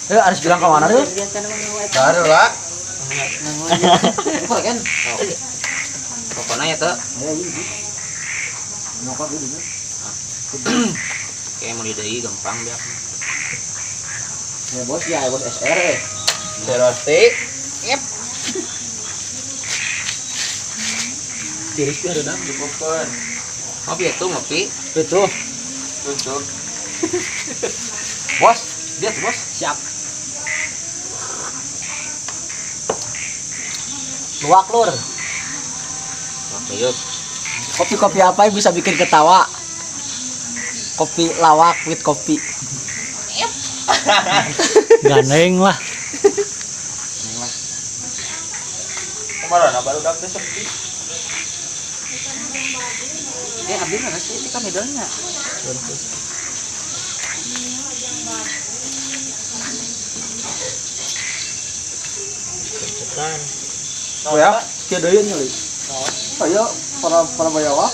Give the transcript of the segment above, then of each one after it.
Harus bilang ke mana tuh? Baru lah. Apa kan? Pokoknya ya tuh. Nyokap gitu. Kayak mau deui gampang biar. Ya bos ya, bos SR eh. Roti. Tiris tuh ada dam. Cukupkan. Ngopi itu ngopi. Itu. Tutup. Bos, dia tuh bos. Siap. Luak lur. Ngopi yuk. Kopi-kopi apa yang bisa bikin ketawa? Kopi lawak with kopi. Gandeng lah. Kemarin baru dapet sepi. Abdi mana sih itu kan middle-nya. Oh ya, kia deui nya li. Ayo para para bayawa.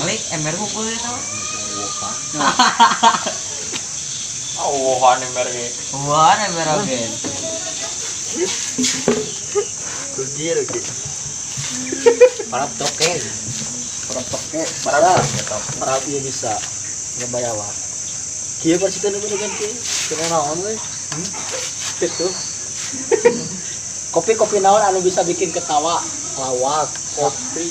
Malik ember hukum itu. Oh, aneh merge. Wah, ember oke. Rugi rugi. Para toke. Para toke, para para ieu bisa ngebayawa. Kieu persikeun nu kan kieu. Kena naon we? Gitu. Kopi-kopi naon anu bisa bikin ketawa? Lawak, kopi.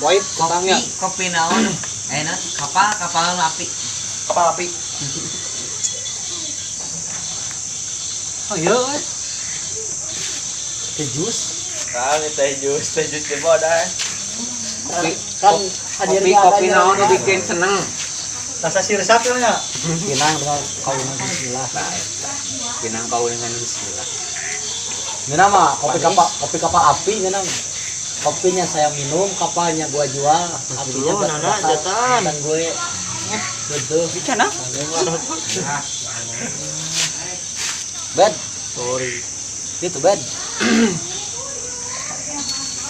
White Kopi, kentangnya. kopi naon? Enak, kapal kapal api. Kapal api. Oh iya euy. Teh jus. Kan teh jus di bawah dah. Kopi, Kan kopi, kopi naon nu bikin seneng. Rasa sirsap ya nya. Pinang dengan kaulungan bismillah. Pinang kau dengan bismillah. Ngeuna mah kopi kapal api ngeuna mah. Kopinya saya minum, kapalnya gua jual, apinya buat bakar dan gue. Betul. Bicara? Bed, Sorry. itu bed.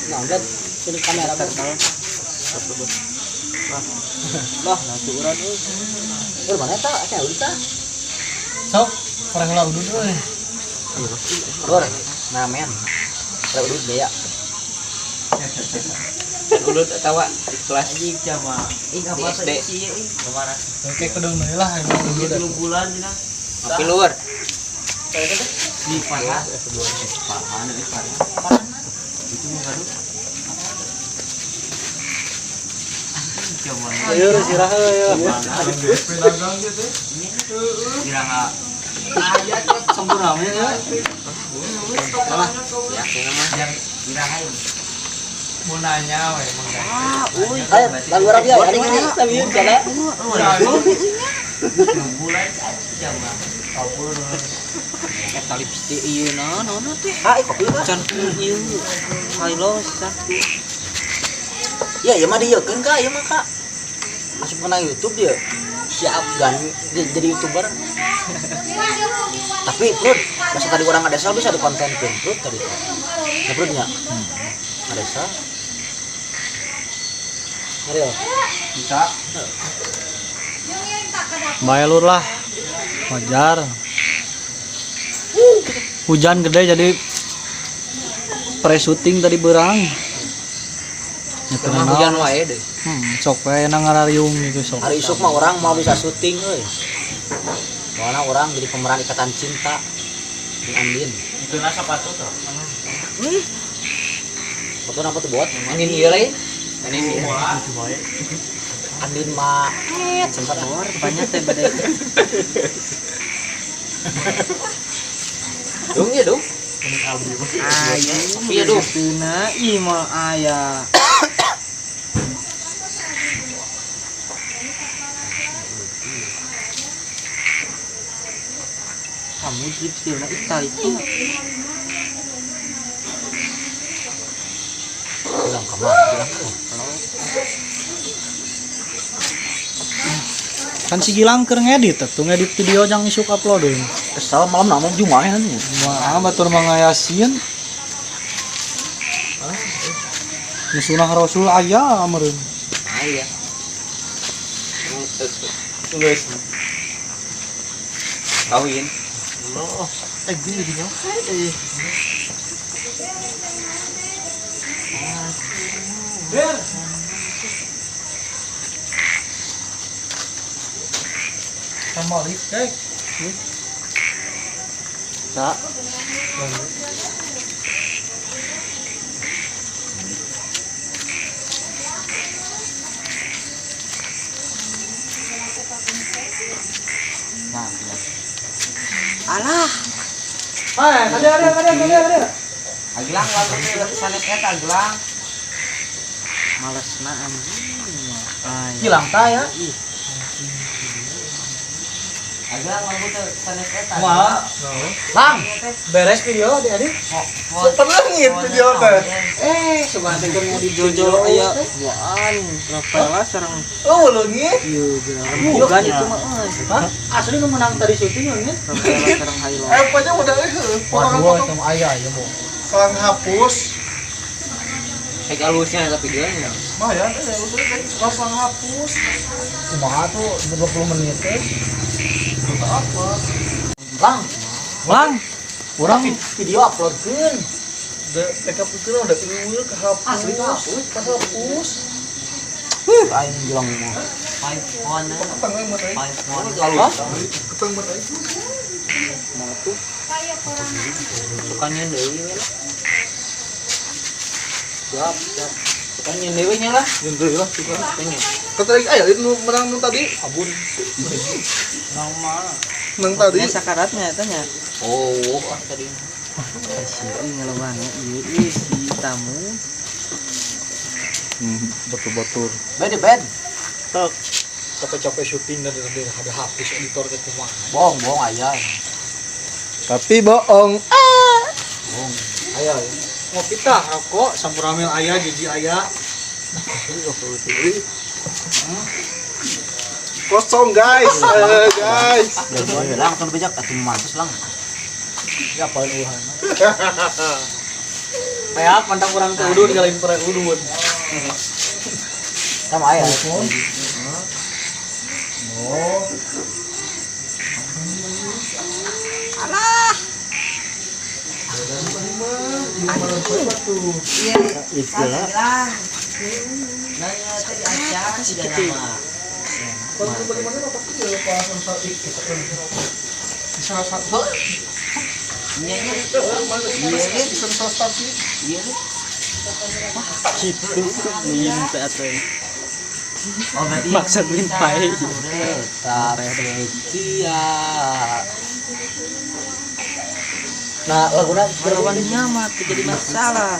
Nah, bed, sini kamera bed. Lah, nanti urang euy. Udah mana ta? Kayak udah ta. Sok, orang lah udud euy. Lur, nah men. Udah udut deh ya. Udah tawa di kelas di SD. Oke, kudu deui lah emang udud. Ngopi luar. Ayo sirah euy. Sempurna ya. Ya, kayaknya mah. Mau nanya, weh, emang. Ayo, lagu Arab ya. Ada ini tapi cara. Eta lipstick ieu naon naon teh? Ah, kopi mah. Can ieu. Hailo can. Ya, ieu mah dieukeun ka, ieu mah ka. Masuk kena YouTube dia. Siap gan jadi YouTuber. Tapi Prud, masa tadi orang ada bisa di konten Prud tadi. Ya Prudnya. Ada sal. Ariel. Bisa. Bae lur lah. Wajar. Hujan gede jadi pre-shooting tadi berang. Ya Mah hujan wae deh. Sok we na ngarariung gitu sok. Hari isuk mah orang mau bisa syuting euy. Soalnya orang jadi pemeran Ikatan Cinta dengan Andin. Itu nasa sepatu tuh. Foto apa tuh buat? Angin ieu lain. Angin ieu. Andin mah sempat Banyak teh beda. Dong ya dong. Aya Iya dong. Tuna ih mah aya. Kamu lipstilna Itali tuh. Bilang kemana? Bilang Kan si Gilang keur ngedit tuh ngedit video jang isuk upload deui. Kesel malam nama Jumaah nya. Wah, batur mangayasin. Nu sunah Rasul aya meureun. Aya. Geus. Kawin. Loh, gini gini euy. Bir. Sama listrik. Sa. Nah, Alah, Hai, ada. agelang lagu teh sanes eta agelang. Malesna anjing. Hilang ta ya. Agelang lagu teh sanes eta. Wah, Lang, beres video diedit. Super leungit video teh. Sugan teh keur ngedit Jojo aya duaan Rafaela sareng Oh, leungit. ieu rembugan itu mah euy. Hah? Asli nu menang tadi syuting leungit. Rafaela sareng Hailo. Pokoknya udah Waduh, potongan-potongan itu mah aya ya, Bu. selang hapus. Kayak halusnya eta videonya. Mah ya, udah kayak suka selang hapus. kumaha tuh 20 menit teh. Apa? Lang, Lang, urang video uploadkeun. Udah make up itu udah eueuh kehapus. Asli kehapus. Kehapus. Aing jelang mah. iPhone. Ketang we mah teh. iPhone. Ketang mah teh. Sukanya deui we lah. Siap, siap. Sukanya deui nya lah. Jeung deui lah suka. Pengen. Kata lagi aya nu menang nu tadi. Abun. Normal. Menang tadi. Nya sakaratnya eta nya. Oh, ah tadi. Si euy ngelewang ieu ieu si tamu. Betul-betul. Bed bed. Tok. Capek-capek syuting dan ada hapus editor ke kumaha. Bohong, bohong aya. Tapi bohong. Bohong. Aya. Ya. Ngopi tah rokok sampuramil aya jiji aya. Kosong guys. Guys. Lang, kan bijak atuh mantus lang. Ya paling uhan. Kayak pantang urang teh udun kalain pere udun. Sama aya. Oh. Alah. Iya, istilah. Nanya tadi aja tidak nama. Bagaimana bapak ya pas salah satu. Iya, Bisa salah satu. iya. Gitu minta atuh. Oh, berarti Maksud minta. Tetap setia. Nah, laguna Lawannya mah teu jadi masalah.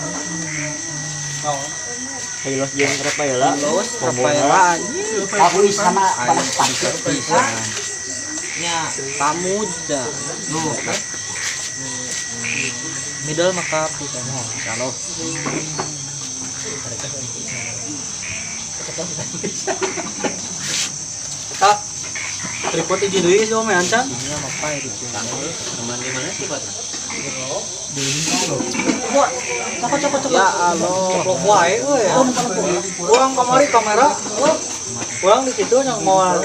Hilos jeung Rafaela. Los Rafaela anjing. Aku sama panas pantes. Bisa. Nya, Tamu dah. tuh. Middle maka pisan. Insyaallah. Eta tripod hiji deui sih mah ancan. Ini mah pae di Teman di mana sih, Pak? Wah, cokot cokot cokot. Ya Allah. Coplok wae euy. Urang kamari kamera. Urang di situ yang mau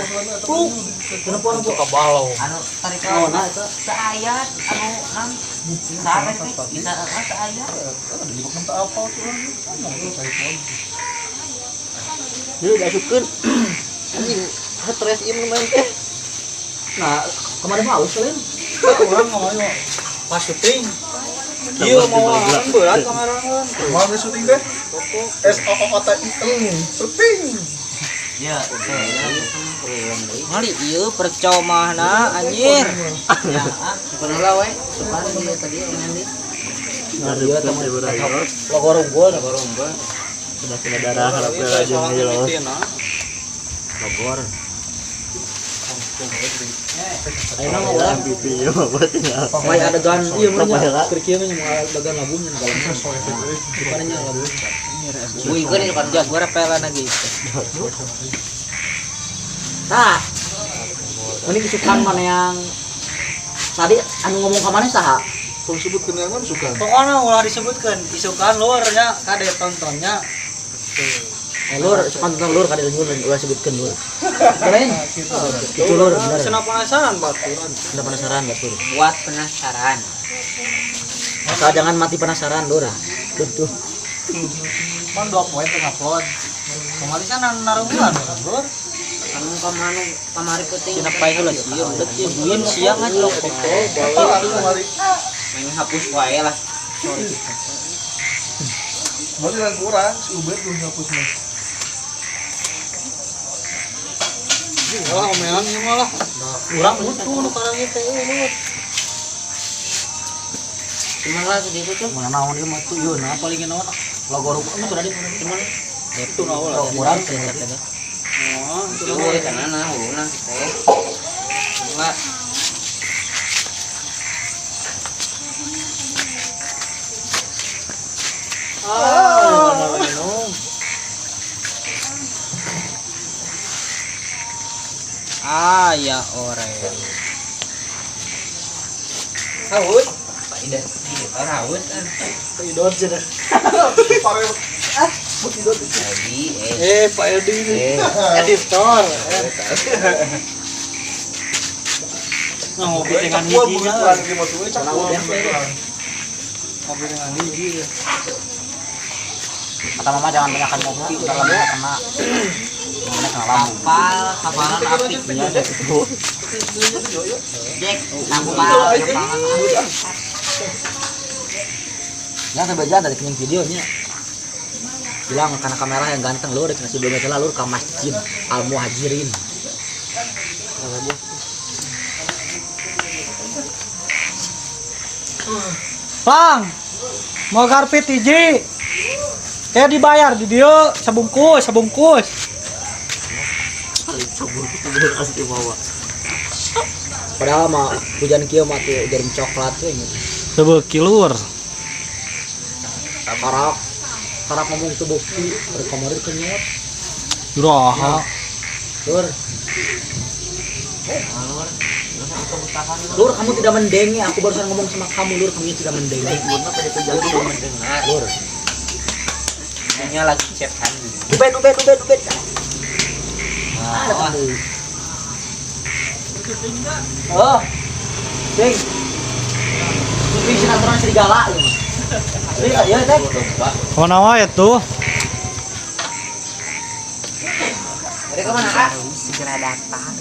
pluk. Kenapa orang tuh kabalau? Anu tarik Oh, nah itu. Seayat anu nang saat teh bisa seayat. Apa tuh orang? Dulu diasupkeun. Anjing, stres ieu main teh. Nah, kemarin mah aus lain. Urang mau pas syuting. Iya mau kan berat kamera kan. Mau syuting teh? S O O T I N syuting. Ya, teh. Mali ieu percomahna anjir. Ya, ah, lah we. Sukan dia tadi omongan di. Nah, dia teman logo unggul, logo unggul. Sudah kena darah Rafaela jeung Hilos. Bogor. Ayeuna mah urang MVP nya mah tinggal. Pakai adegan ieu mah nya. Rafaela. Keur kieu mah nya adegan labuhnya dalam. Bukannya labuh. Wih, kan itu kan Jas gua Rafaela na gitu. Nah, ini isukan mana yang tadi anu ngomong ka mana saha? Kalau sebutkeun yang mana suka? Pokoknya ulah disebutkan, isukan luar nya kade tontonnya. Lur, suka tentang lur kada nyun ulah sebutkeun lur. Lain. Itu lur bener. Senang penasaran baturan. Sudah penasaran batur. Buat penasaran. Asal jangan mati penasaran lur. Betul. Kan 2 poin tengah upload. Kemarin sana narungguan lur. Kamu kemana kamari penting. Sina pae heula sieun, deuk ieu duin siang aja lo. Main hapus wae lah. Sorry. Berarti yang kurang, si Ubed belum ngapus nih. Lah omean ieu mah lah. Urang butuh nu karang ieu teh lur. Cuman lah tuh itu tuh. Mana naon ieu mah tuh ieu nah paling naon. Logo rupa mah sudah di Cuman Itu naon lah. Kurang sih. Oh, itu kana nah uluna teh. Enggak. Ah, minum. Ah ya ore. Haus. Pak Ida, Ida haus kan. Pak Idot cenah. Ah, Pak Idot. Edi, Pak Edi. Editor. Nah, ngopi dengan hiji. Ngopi dengan hiji. Kata mama jangan banyakan ngopi, ntar lambungnya kena. Lambungnya kena lambung. Kapalan api. Jack, kapal, kapalan api. Jangan sampai jalan tadi kenyang videonya. Bilang karena kamera yang ganteng lur, dikasih belum salah lur ke masjid Al Muhajirin. Bang, mau karpet hiji. Kayak dibayar di dia sebungkus, sebungkus. Padahal mah hujan kieu mah tuh jarum coklat tuh inget. Tebeuki lur. Karak karak ngomong tuh bukti berkamari kenyot. Iraha. Lur. Lur, kamu tidak mendenge. Aku barusan ngomong sama kamu, Lur, kamu tidak mendenge. Mendengar. Lur. Punya lagi chef Handi. Ubed, ubed, ubed, ubed. Ah, datang deui. Oh. Cing. Syuting sinetron serigala ieu mah. Asli ieu teh. Kemana wae tuh? Mereka mana, Kak? Segera datang.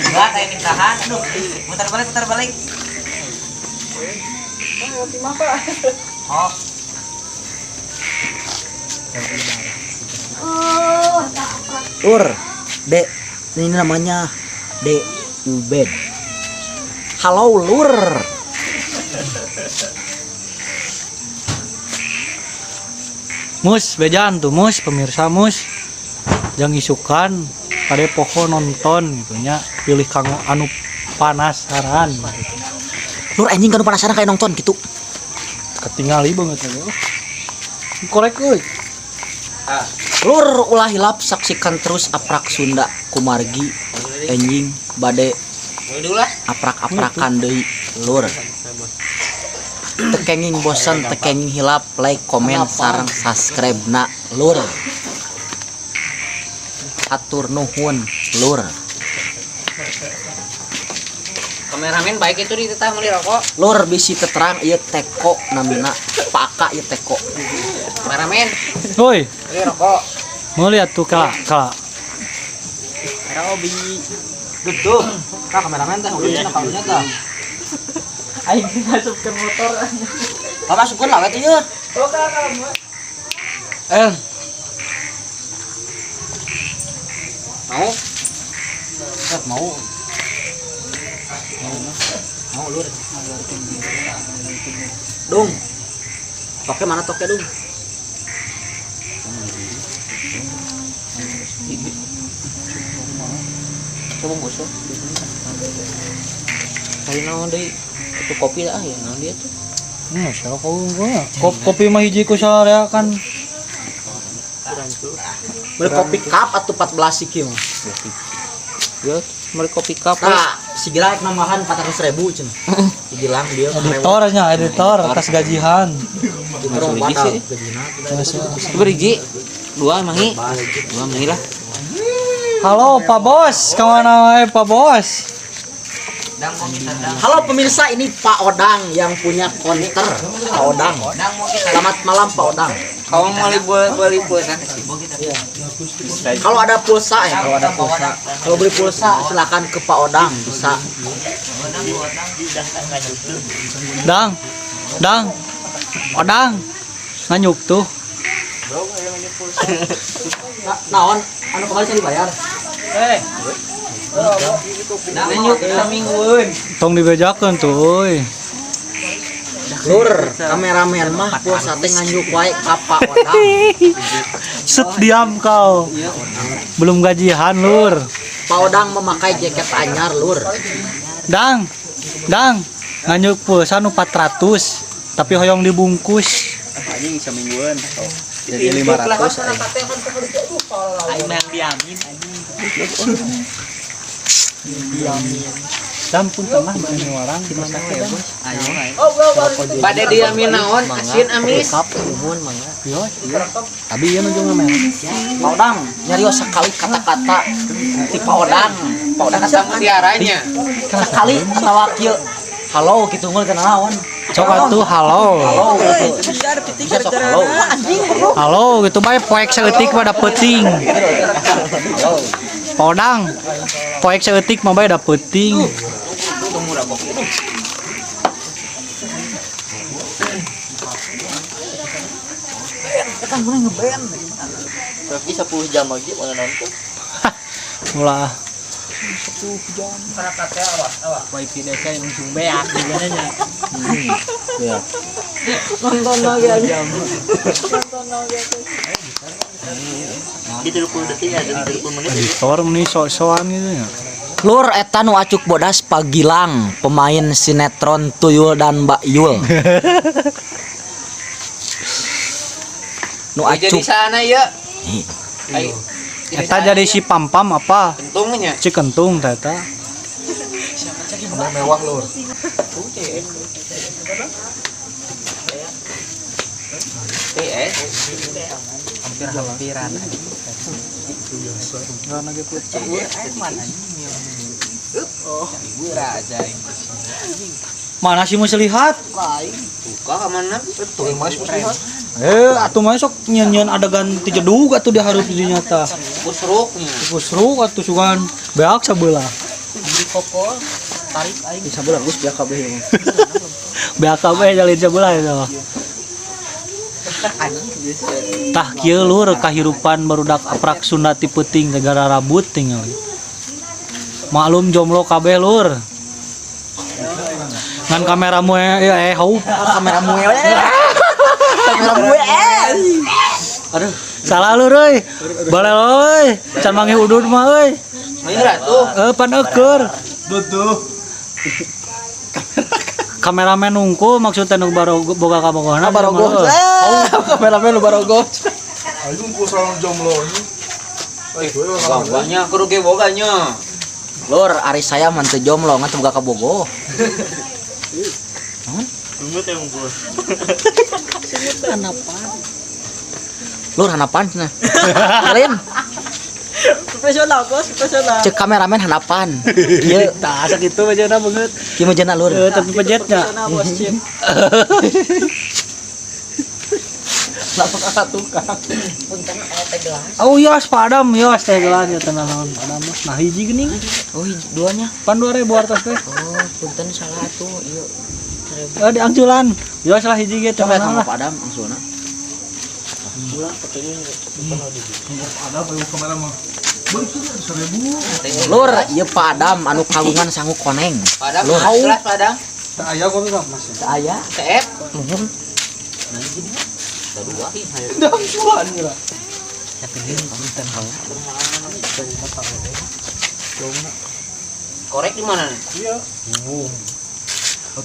Enggak, kayak nikahan. Aduh, mutar balik, mutar balik. Oh. Lur, D, ini namanya D Ubed. Halo Lur. Mus, bejaan tuh mus, pemirsa mus. Jangan isukan pada poho nonton gitu nya, pilih kanggo anu penasaran gitu. Lur anjing kanu penasaran kayak nonton gitu. Ketingali banget ya. Korek euy. Lur ulah hilap saksikan terus aprak Sunda kumargi anjing bade aprak-aprakan deui lur. Tekenging bosan, tekenging hilap, like, komen, sareng subscribe na lur. Atur nuhun lur. Kameramen baik itu ditetah meuli rokok. Lur bisi teterang ieu teko namina paka ieu teko. Kameramen. Woi, Beli rokok. mau lihat tuh kak, kak. Robi. Betul. Kak kameramen teh ulun cenah kalunya tah. Aing masukkeun motor. Ka masukkeun lah we teh ieu. Eh, Mau? Set mau. Mau lur. Dung. Toke mana toke dung? Coba bungkus. Kayak naon deui? Itu kopi lah ya naon dia tuh. Siapa kau gua? Kopi mah hiji ku sarea kan. Beli kopi cup atau 14 iki mah. Ya, beli kopi cup. Nah, Si Gilang rek nambahan 400.000 cenah. Si Gilang dia Editornya, editor atas gajihan. Editor Masuk hiji sih. gajina. Berhiji dua mangi. Dua mangi lah. Halo Pak Bos, kemana wae Pak Bos? Halo pemirsa, ini Pak Odang yang punya konter. Pak Odang. Selamat malam Pak Odang. Kamu mau beli pulsa sih. Kalau ada pulsa ya, kalau ada pulsa. Kalau beli pulsa silakan ke Pak Odang bisa. Dang. Dang. Odang. Nganyuk tuh. Naon anu kemarin saya dibayar. Nanyuk saminggueun. Tong dibejakeun tuh euy. Lur, kameramen mah pulsa teh nganyuk wae ka Pak Odang. Set diam kau. Belum gajian, Lur. Pak Odang memakai jaket anyar, Lur. Dang. Dang. Nganyuk pulsa nu 400, tapi hoyong dibungkus. Anjing samingguan. Oh, jadi 500 aing. Aing mah diamin anjing. Dan pun tengah bani orang di mana ya, Bos? Ayo ayo. Bade diamin naon asin amis. Yo, abi ieu nu jeung ngamen. Pak Odang nyarios sekali kata-kata ti Pak Odang. Pak Odang Kata mutiaranya. sekali atawa kieu. Halo kitu ngul kana naon. Sok atuh halo. Halo gitu. Bisa sok halo. Halo gitu bae poek saeutik mah da peuting. Podang. Poek saeutik mah bae da peuting. Tapi 10 jam lagi mana nonton. Ulah. Wifi desa yang langsung beak gimana nya. Nonton lagi aja. Di 30 detik ya, di 30 menit. Editor nih sok-sokan gitu ya. Lur eta nu acuk bodas Pak Gilang, pemain sinetron Tuyul dan Mbak Yul. Nu Jadi acuk sana ya. Ayo. Eta jadi si Pam-pam apa? Kentungnya. Si Kentung tah eta. Mewah lur. TS. Hampir-hampiran. Mana sih muslihat? Buka ka mana? Atuh mah sok nyeun-nyeun adegan ti jedug atuh dihareup di dinya tah. Kusruknya. Kusruk atuh sugan beak sabelah. Bisa bola Gus biar kabeh. Beak kabeh jalin sebelah itu. Tah kieu lur kahirupan barudak aprak Sunda ti peuting gara rabut tinggal. Maklum jomblo kabeh lur. Ngan kameramu hau. Kameramu kameramu Aduh, salah lur euy. Bale euy, can manggih udud mah euy. Mira tuh. Pan eueur. Duduh. Kameramen nungku maksudnya nu baru boga kabogohna. Barogoh. Kameramen lu barogoh. Ayo ku salam jomblo. Wah, banyak kudu ge boganya. Lur, ari saya mah teu jomblo ngan teu boga kabogoh. Sungut emang gua. Hanapan. Lur hanapan cenah. Lain. Profesional, Bos, profesional. Cek kameramen hanapan. Kieu Tah sakitu bejana beungeut. kieu mah jana lur. Tapi pejetnya. Profesional, Bos, Cip. Lapak akad tukang. Oh iya, padam ya teh gelas ya tenang naon padam mah. Nah hiji geuning. Oh, hiji duanya. Pan 2000 artos teh. Oh, punten salah tuh ieu. Eh di angculan. Ya salah hiji ge Coba tenang kamu lah. padam langsungna. Ada apa kamera mah? Begitu 1000. Lur, ieu padam anu kagungan sangu koneng. Padam, Lur. kelas padam. Tak aya kok tuh Mas. Teu aya. TF. Nuhun. Korek di mana?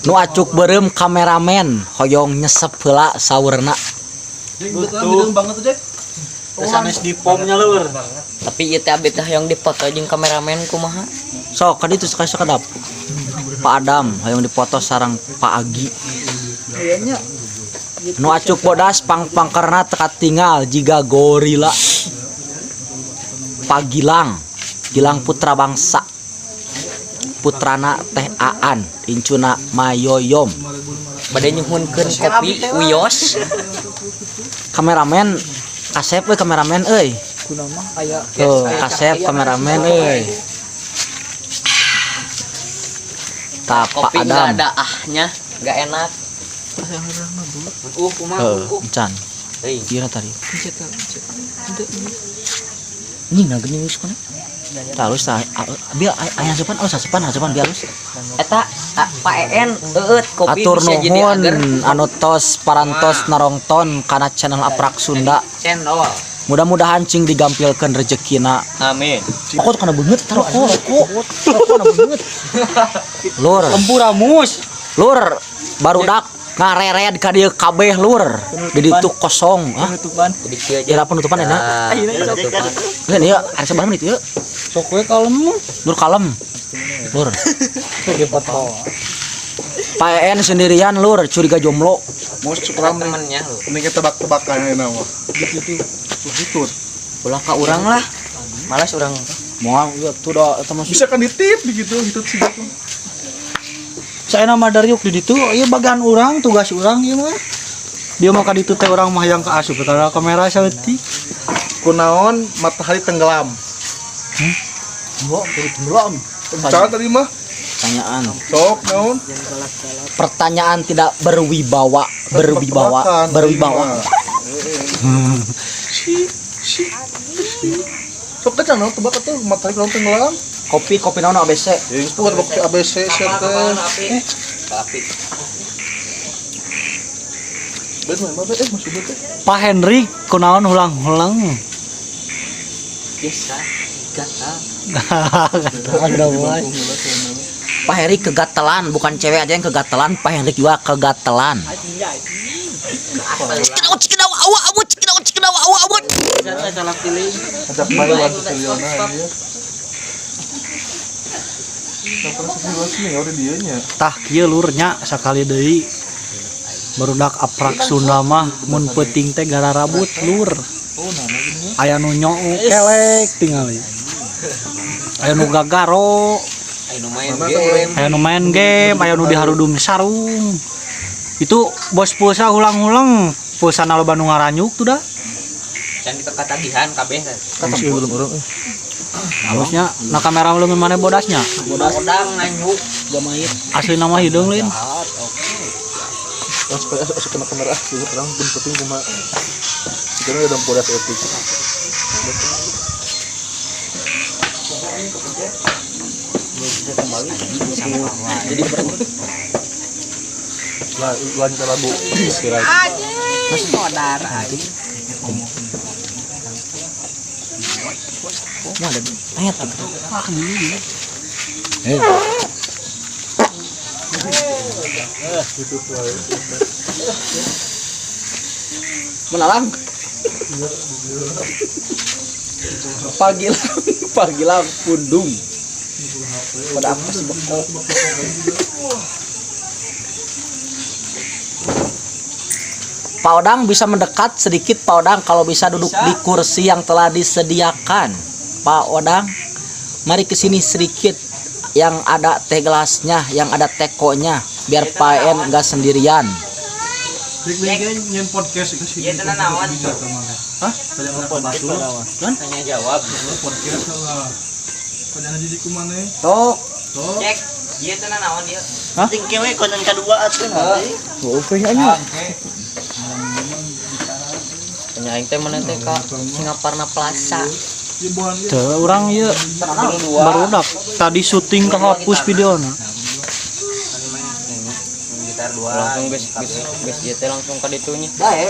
Nu acuk beureum kameramen hoyong nyesep heula saurna. Betul. Banget tuh, Jack. Sanes di pomnya lur. Tapi ieu teh abdi teh hoyong dipoto jeung kameramen kumaha? Sok ka ditu sakedap. Pak Adam hoyong dipoto sareng Pak Agi. Nu acuk bodas pang-pangkerna teu katingal jiga gorila. Pak Gilang, Gilang Putra Bangsa. Putrana Teh Aan, incuna Mayoyom. Bade nyuhunkeun kopi wios. Kameramen kasep euy kameramen euy. Tuh, kasep kameramen euy. Tah Pak Kopi enggak Adam. ada ahnya, enggak enak. Heeh, encan. Ieu tadi. Ini nah geuning geus kana. Tah alus tah. Biar aya asupan, alus asupan, asupan biar alus. Eta Pak En eueut kopi Atur bisa jadi nuhun agar. Anu tos parantos narongton kana channel Aprak Sunda. Cendol. Mudah-mudahan cing digampilkeun rezekina. Amin. Aku tuh kana beungeut eta rokok, rokok. Rokok kana beungeut. Lur, Tempuramus. lur, barudak ngarered ka dieu kabeh lur. Di ditu kosong, hah? Penutupan. Jadi kieu aja. Ira penutupan enak. Penutupan. Lain ieu ari sabaraha menit ieu? Sok we kalem. Lur kalem. Lur. Dipoto. Pak En sendirian lur, curiga jomblo. Mau cukup Temennya lu. ini kita tebak-tebakan ini mah. Gitu. Hitut. Ulah ka urang lah. Malas urang. Moal ieu tuh da eta mah Bisa kan ditip gitu, hitut sih gitu. Saya nama Dariuk di ditu, ieu bagian urang, tugas urang ieu mah. Dia mah ka ditu teh urang mah yang kaasup karena kamera saeutik. Kunaon matahari tenggelam. Gua tenggelam. Cara tadi mah Pertanyaan. sok naon? Pertanyaan tidak berwibawa, berwibawa, Tebak-tebakan, berwibawa. Si si. Sok kan naon tebak atuh matahari kunaon tenggelam? Kopi kopi naon ABC. Ya geus bukan tebak ABC C teh. Api. Bet mah mah eh masih bet. Pak Henry kunaon hulang-hulang. Biasa. Gatal. Ada mulai. Pak Heri kegatelan, bukan cewek aja yang kegatelan, Pak Henry juga kegatelan. Cikidau, cikidau, awa, awu, cikidau, cikidau, awa, awu. Ajak main Wan Siciliana ya. Nah, terus sih ya udah dieu nya. Tah kieu lur nya sakali deui. Barudak Aprak Sunda mah mun peuting teh gararabut lur. Aya nu nyoo kelek tingali. Aya nu gagaro, Ayo nu main game. aya nu main game, aya nu diharudum sarung. Itu bos pulsa hulang-hulang, pulsa loba nu ngaranyuk tuh dah. Can kita katagihan kabeh teh. Belum orang eh. Halusnya na kamera leungeun maneh bodasnya. Bodas. Odang nganyuk. Asli nama hideung lain. Terus supaya asup kena kamera ah, dulu orang pun penting cuma itu udah bodas etik. Jadi Lah, lanjut lagu. Kira. mau ada ayat gitu. Eh. Menalang. Pagilang, pagilang pundung. Pada apa sih bekal? Pak Odang bisa mendekat sedikit Pak Odang kalau bisa duduk di kursi yang telah disediakan. Pak Odang, mari ke sini sedikit yang ada teh gelasnya, yang ada tekonya, biar Pak En nggak sendirian. Nyen podcast itu sih. Iya tenan naon. Hah? Tanya jawab. Podcast lah. Panjangan jadi kumane? Tok, Cek. Iya tenan naon ieu. Ting kewe konten kadua atuh. Tanya aing teh mana teh ka Singaparna Plaza. Teu urang ieu barudak tadi syuting kehapus videona. Gitar dua. Langsung geus geus geus ieu teh langsung ka ditu nya. bae.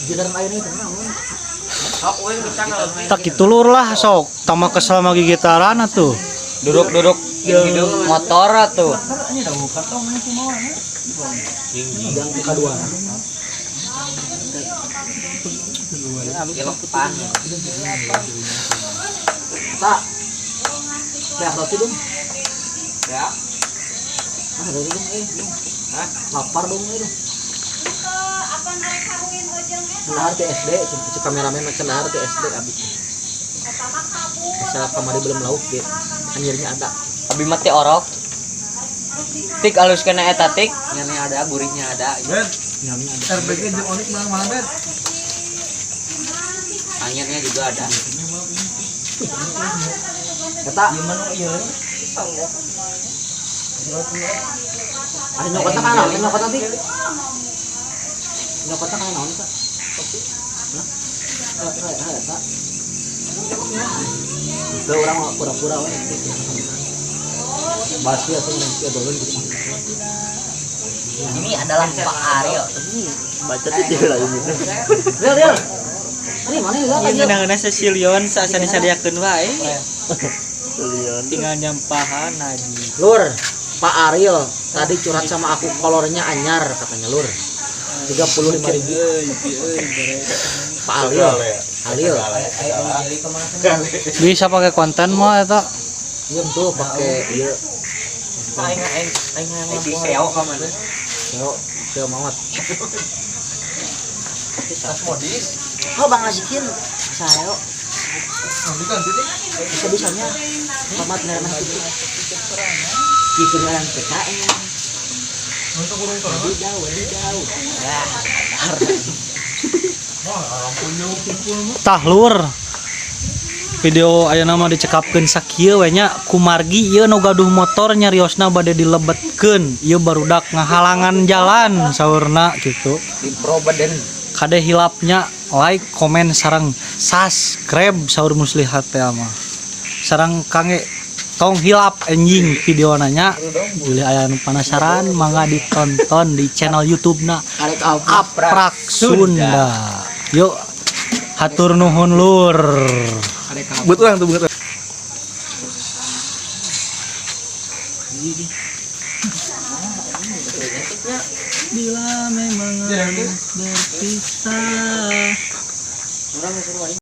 Jalan airnya itu naon? Tak kitu lur lah sok, tambah kesel mah gitaran atuh. Duduk-duduk motor atuh. Yang kedua. Kilopan. Tak. Beak roti dong. Ya. Ah, roti dong eh. Hah? Lapar dong eh dong. Dahar ti SD, cek kameramen macam dahar ti SD abi. Asal kamari belum lauk ge. Anjirnya ada. Abi mati orok. Tik alus kena eta tik, nyamnya ada, gurihnya ada. Ben, Nyamnya ada. RBG jeung Onik menang mana Ben? Anyarnya juga ada. Eta Gimana ieu? ah nyokotna kana naon? Nyokotna ti? Nyokotna kana naon eta? Hah? Eh, eta. Teu urang mah pura-pura we. Basi atuh nanti obrolin gitu. Ini adalah Pak Aryo. Baca tuh sih lah ini. Real, real. Ini mana ya? Ieu ngeunah-ngeunah sesilion saasa disadiakeun wae. Leon. Tinggal nyampahan aja. Lur, Pak Ariel tadi curhat sama aku kolornya anyar katanya Lur. 35.000. Euy, euy, bere. Pak Ariel. Ariel. Bisa pakai konten mah eta. Iya tuh pakai iya. Aing aing aing aing si Seo ka mana? Seo, Seo Mawat. Modis. Oh Bang Azikin, saya bisa-bisanya Pamat ngerenah gitu. Gitu orang PKN. Lebih jauh, lebih jauh. Tah lur. Video ayeuna mah dicekapkeun sakieu we nya kumargi ieu nu gaduh motor nyariosna bade dilebetkeun ieu barudak ngahalangan jalan saurna gitu. Di baden. Kade hilapnya like, komen sareng subscribe saur muslihat teh mah. Sareng kangge tong hilap anjing video nanya bilih aya nu penasaran mangga ditonton di channel YouTube na Arek apa? Aprak Sunda. Yuk hatur nuhun lur. Arek apa? Buat orang tuh buat. Bila memang harus berpisah.